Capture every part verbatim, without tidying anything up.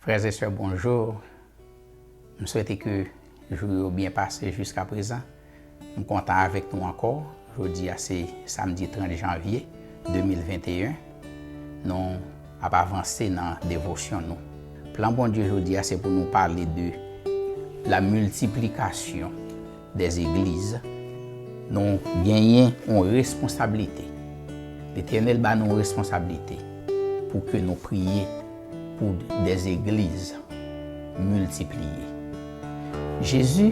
Frè e sè, bonjou. M swete ke jou yo byen pase jiska prezan. M kontan avèk nou ankò. Jodi a se samdi trant janvye de mil venteyen. Nou ap avanse nan devosyon nou. Plan Bondye jodi a se pou nou pale de la multiplication des églises. Nou genyen yon responsablite. Letènèl ba nou yon responsablite pou ke nou priye pou des églises miltipliye. Jezi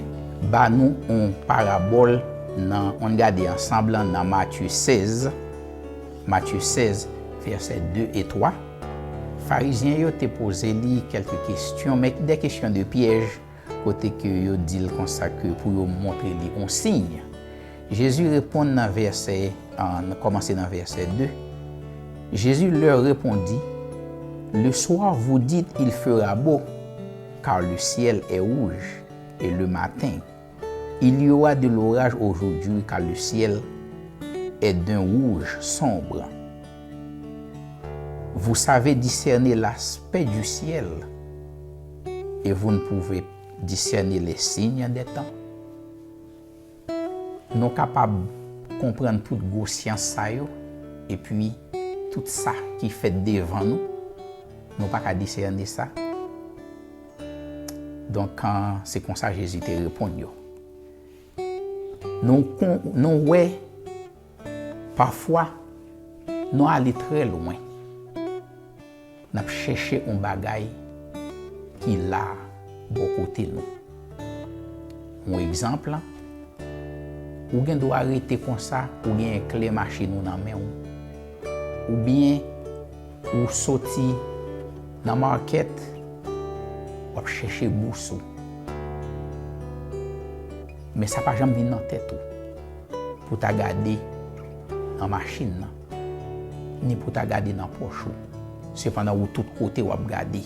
ba nou yon parabòl nan, ann gade ansanm nan Matye sèz, Matye sèz, vèsè de e twa. Farizyen yo te poze li kèlke kesyon, men de kesyon de pyèj, kote ke yo di l konsa ke pou yo montre li yon siy. Jezi reponn nan vèsè, an, kòmanse nan vèsè de. Jésus leur répondit, Le soir vous dites, il fera beau, car le ciel est rouge, et le matin, il y aura de l'orage aujourd'hui, car le ciel est d'un rouge sombre. Vous savez discerner l'aspect du ciel, et vous ne pouvez discerner les signes des temps. Nou kapab konprann tout gwo syans sa yo, epi tout sa ki fèt devan nou, nou pa ka disène sa. Donk, an, se konsa Jezi te reponn yo. Nou kon-, nou wè, pafwa, nou ale trè lwen. N ap chèche yon bagay ki la bò kote nou. Yon egzanp, ou gen dwa rete konsa, ou gen kle machin ou nan men w. Oubyen, ou soti nan makèt, w ap chèche bous ou. Men sa pa janm vin nan tèt ou pou ta gade nan machin nan, ni pou ta gade nan pòch ou. Sepandan, ou tout kote w ap gade.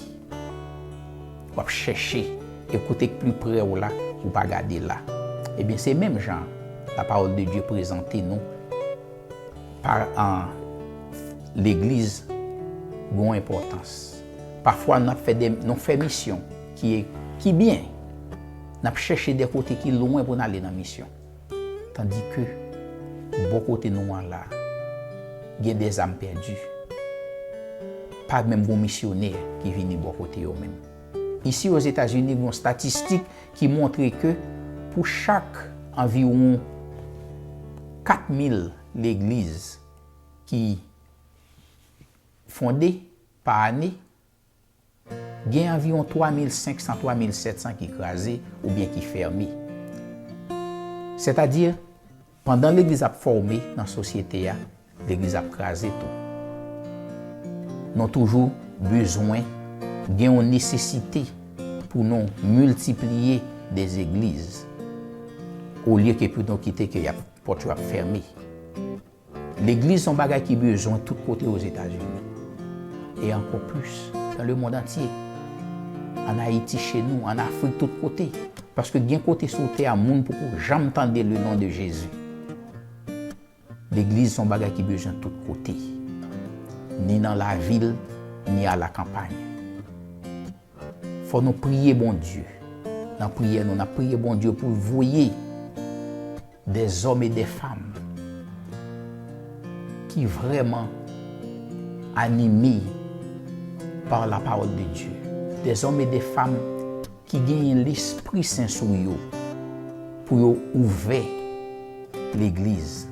W ap chèche, e kote k pi pre w la, ou pa gade la. Ebyen, se menm jan lapawòl de Dye prezante nou pa an legliz gon enpòtans. Pafwa, n ap fè de, nou fè misyon ki, ki byen. N ap chèche de kote ki lwen pou n ale nan misyon. Tandike, bò kote nou an la, gen de zam pèdi. Pa menm gon misyonè ki vini bò kote yo menm. Isi Ozetazini, gon statistik ki montre ke pou chak anviwon kat mil legliz ki fonde pa ane, gen anviwon twa mil senk san, twa mil sèt san ki kraze oubyen ki fèmen. Sètadi, pandan legliz ap fòme nan sosyete a, legliz ap kraze tou. Nou toujou bezwen gen yon nesesite pou nou miltipliye de zegliz, olye ke pou nou kite ke y ap, pòt yo ap fèmen. Legliz se yon bagay ki bezwen tout kote Ozetazini. E ankò plis dans le monde entier. Ann Ayiti, chez nous, ann Afrik, tout kote. Paske gen kote sou tè a, moun poko janm tande le nom de Jésus. Legliz se yon bagay ki bezwen tout kote. Ni nan lavil, ni a la campagne. Fò nou priye Bondye. Nan priyè nou, n ap priye Bondye pou l voye des hommes et des femmes ki vrèman anime par la parole de Dieu. Des hommes et des femmes ki genyen Lespri Sen sou yo pou yo ouvè legliz,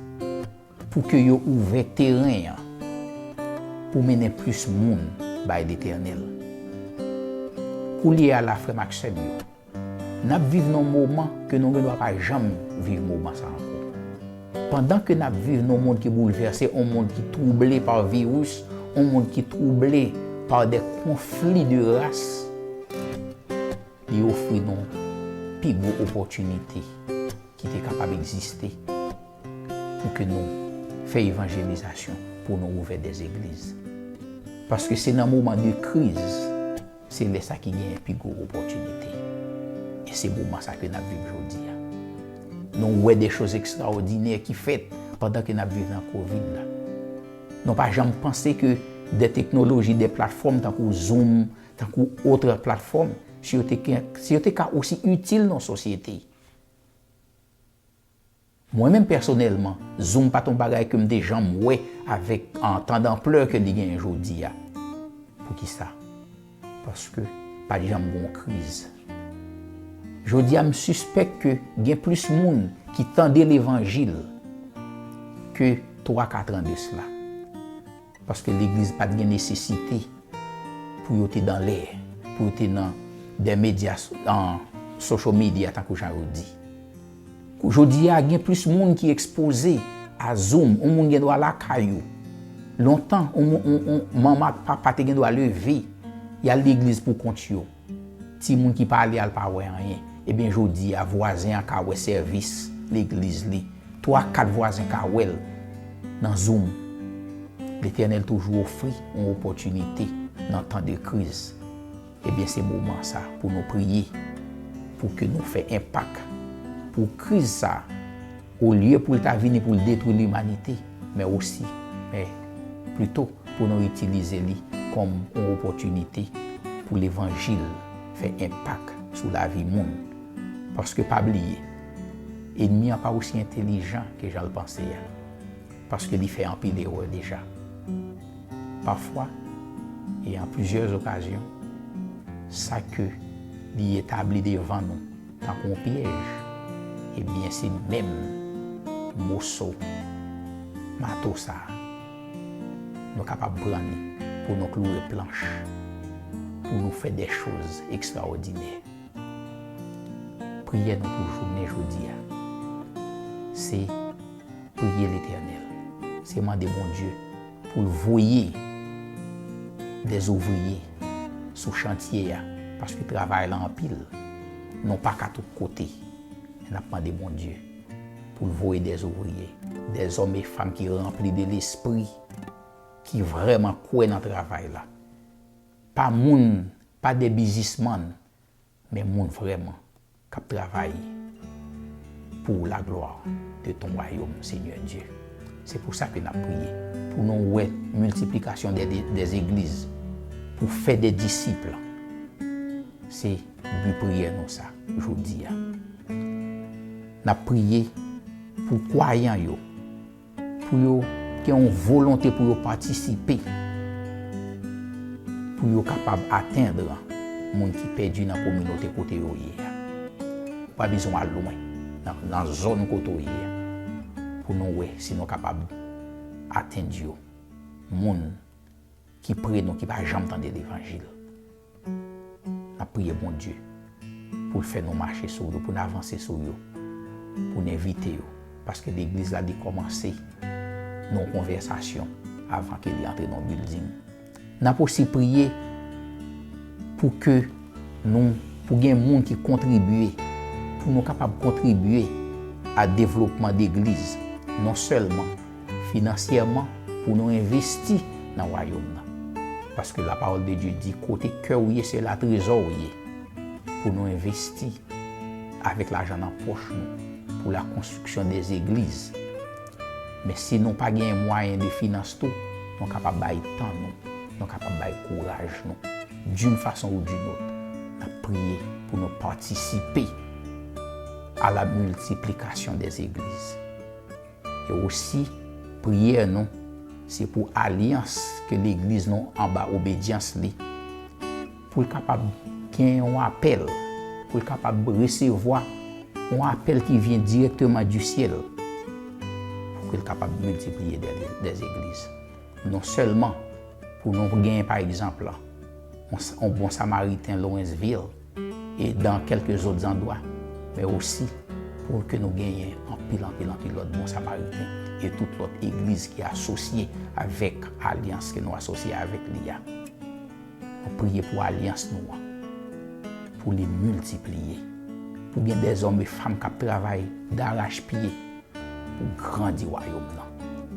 pou ke yo ouvè teren an pou mennen plis moun bay Letènèl. Koulye a la, frè m ak sè m yo, n ap viv nan moman ke nou gendwa pa janm viv moman sa ankò. Pandan ke n ap viv nan yon mond ki boulvèse, yon mond ki twouble pa viris, yon mond ki twouble pa de konfli de ras, li ofri nou pi gwo opòtinite ki te kapab egziste pou ke nou fè evanjelizasyon, pou nou ouvè de zegliz. Paske se nan moman de kriz, se lè sa ki genyen pi gwo opòtinite. E se moman sa ke n ap viv jodi a. Nou wè de choz ekstraòdinè ki fèt pandan ke n ap viv nan kovid la. Nou pa janm panse ke de teknoloji, de platfòm tankou Zoom, tankou otrè platfòm, si yo te, si yo te ka osi itil nan sosyete. Mwen menm pèsonèlman, Zoom pa t yon bagay ke m te janm wè avèk, an, tan danplè ke li genyen jodi a. Poukisa? Paske pa t janm gen yon kriz. Jodi a, m sispèk ke gen plis moun ki tande levanjil ke twa, kat an de sila. Paske legliz pa t gen nesesite pou yo te dan lè, pou yo te nan de medya, an, social media, tankou jan yo di. Jodi a, gen plis moun ki ekspoze a Zoom, yon moun gen dwa lakay ou. Lontan, yon moun, yon, yon manman ak papa te gen dwa leve, y al legliz pou kont yo. Timoun ki pa ale al pa wè anyen. Ebyen, jodi a, vwazen an ka wè sèvis legliz li. Twa, kat vwazen ka wè l nan Zoom. Letènèl toujou ofri yon opòtinite nan tan de kriz. Ebyen, se moman sa pou nou priye, pou ke nou fè enpak, pou kriz sa, olye pou l ta vini pou l detwi limanite, men osi, men plito pou nou itilize li kòm yon opòtinite pou levanjil fè enpak sou lavi moun. Paske pa bliye, ènmi an pa osi entèlijan ke jan l panse a. Paske li fè anpil erè deja. Pafwa, e an plizyè okazyon, sa ke li etabli devan nou tankou yon pyèj, ebyen, se menm moso mato sa a, nou kapab pran li pou nou kloure planch, pou nou fè de choz ekstraòdinè. Priyè nou pou jounen jodi a, se priye Letènèl, se mande Bondye pou l voye dèzouvriye sou chantye a, paske travay la anpil, nou pa ka tout kote. Men n ap mande Bondye pou l voye dèzouvriye, dèzòm e fanm ki ranpli de Lespri, ki vrèman kwè nan travay la. Pa moun, pa de biznismann, men moun vrèman k ap travay pour la gloire de ton royaume, Seigneur Dieu. Se pou sa ke n ap priye, pou nou wè miltiplikasyon dè, dè, dè zegliz, pou fè de disip. Se bi priyè nou sa, jodi a. N ap priye pou kwayan yo, pou yo gen yon volonte pou yo patisipe, pou yo kapab atenn moun ki pèdi nan kominote kote yo ye a. Ou pa bezwen al lwen, nan, nan zòn kote w ye a, pou nou wè si nou kapab atenn yo. Moun ki pre nou, ki pa janm tande levanjil. N ap priye Bondye pou l fè nou mache sou yo, pou n avanse sou yo, pou n envite yo. Paske legliz la, li kòmanse nan yon konvèsasyon avan ke li antre nan yon bilding. N ap osi priye pou ke nou, pou gen moun ki kontribye, pou nou kapab kontribye a devlopman legliz, non sèlman finansyèman, pou nou envesti nan wayòm nan. Paske la parole de Dieu di, kote kè w ye, se la trezò w ye. Pou nou envesti avèk lajan nan pòch nou pou la konstriksyon dè zegliz. Men si nou pa gen mwayen de finans tou, nou kapab bay tan nou, nou kapab bay kouraj nou. D'une façon ou d'une autre, n ap priye pou nou patisipe à la multiplication des églises. E osi, priyè nou, se pou alyans ke legliz nou anba obedyans li, pou l kapab gen yon apèl, pou l kapab resevwa yon apèl ki vyen dirèkteman di syèl, pou ke l kapab miltipliye dè, dè zegliz. Non sèlman pou nou gen, pa egzanp, yon, yon bon Samariten Lawrenceville, e dan kèlke zòt zandwa, men osi pou ke nou genyen anpil, anpil, anpil lòt bon Samariten e tout lòt egliz ki asosye avèk alyans ke nou asosye avèk li a. Nou priye pou alyans nou an, pou li miltipliye, pou gen dèzòm e fanm k ap travay darachpye pou grandi wayòm nan.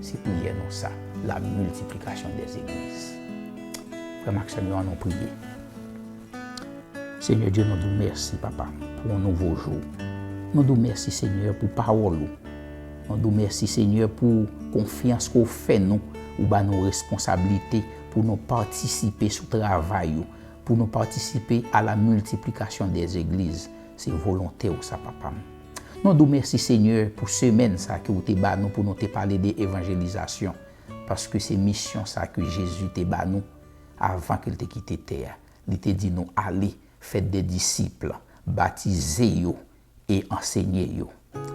Se priyè nou sa, la miltiplication des églises. Frè m ak sè m yo, ann nou priye. Senyè Dye, nou di w mèsi, papa, pou yon nouvo jou. Nou di w mèsi, Senyè, pou pawòl ou. Nou di w mèsi, Senyè, pou konfyans ke w fè nou, ou ba nou responsablite pou nou patisipe sou travay ou, pour nous participer à la multiplication des églises. Se volonte w sa, papa m. Nou di w mèsi, Senyè, pou semèn sa ke w te ba nou pou nou te pale de evanjelizasyon, paske se misyon sa ke Jezi te ba nou avan ke l te kite tè a. Li te di nou, "Ale, faites des disciples, batize yo e ansenye yo."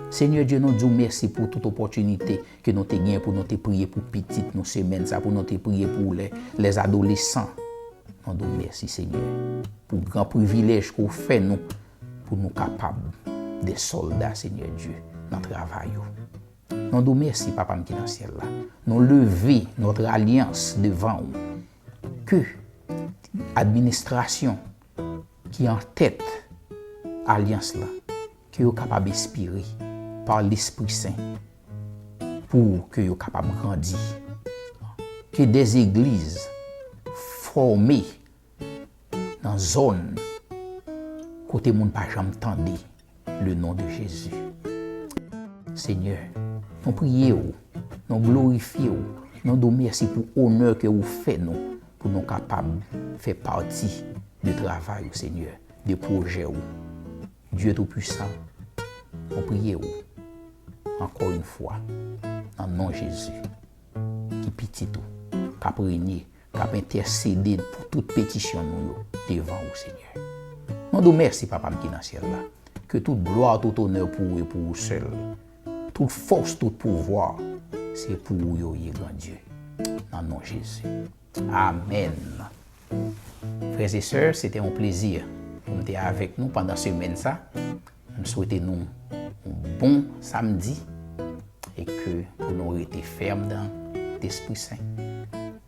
Senyè Dye, nou di w mèsi pou tout opòtinite ke nou te gen pou nou te priye pou pitit nou semèn sa, pou nou te priye pou lè, les adolescents. Nou di w mèsi, Senyè, pou gran privilèj ke w fè nou, pou nou kapab de sòlda, Senyè Dye, nan travay ou. Nou di w mèsi, Papa m ki nan syèl la. Nou leve notre alliance devan ou. Ke administrasyon ki an tèt alyans la, ke yo kapab enspire pa Lespri Sen pou ke yo kapab grandi. Ke des églises fòme nan zòn kote moun pa janm tande le nom de Jésus. Senyè, nou priye w, nou glorifye w, nou di w mèsi pou onè ke ou fè nou, pou nou kapab fè pati de travay ou, Senyè, de pwojè ou. Dye Toupwisan, nou priye w, ankò yon fwa, nan non Jezi, ki pitit ou, k ap renye, k ap entèsede pou tout petisyon nou yo devan ou, Senyè. Nou di w mèsi, Papa m ki nan syèl la. Ke tout glwa, tout onè pou ou e pou ou sèl. Tout fòs, tout pouvwa, se pou ou yo ye, Gran Dye. Nan non Jezi. Amèn. Frères et sœurs, se te yon plezi pou m te avèk nou pandan semèn sa. M swete nou yon bon samdi e ke pou nou rete fèm nan Lespri Sen.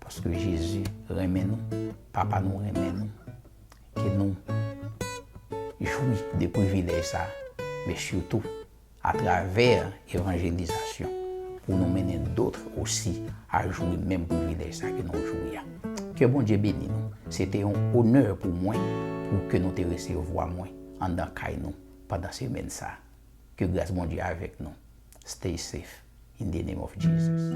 Paske Jezi renmen nou, Papa nou renmen nou. Ke nou jwi de privilèj sa, men sitou atravè evanjelizasyon, pou nou mennen dòt osi a jwi menm privilèj sa ke nou jwi a. Ke Bondye beni nou. Se te yon onè pou mwen pou ke nou te resevwa mwen anndan kay nou pandan semèn sa. Ke gras Bondye avèk nou. Stay safe in the name of Jesus.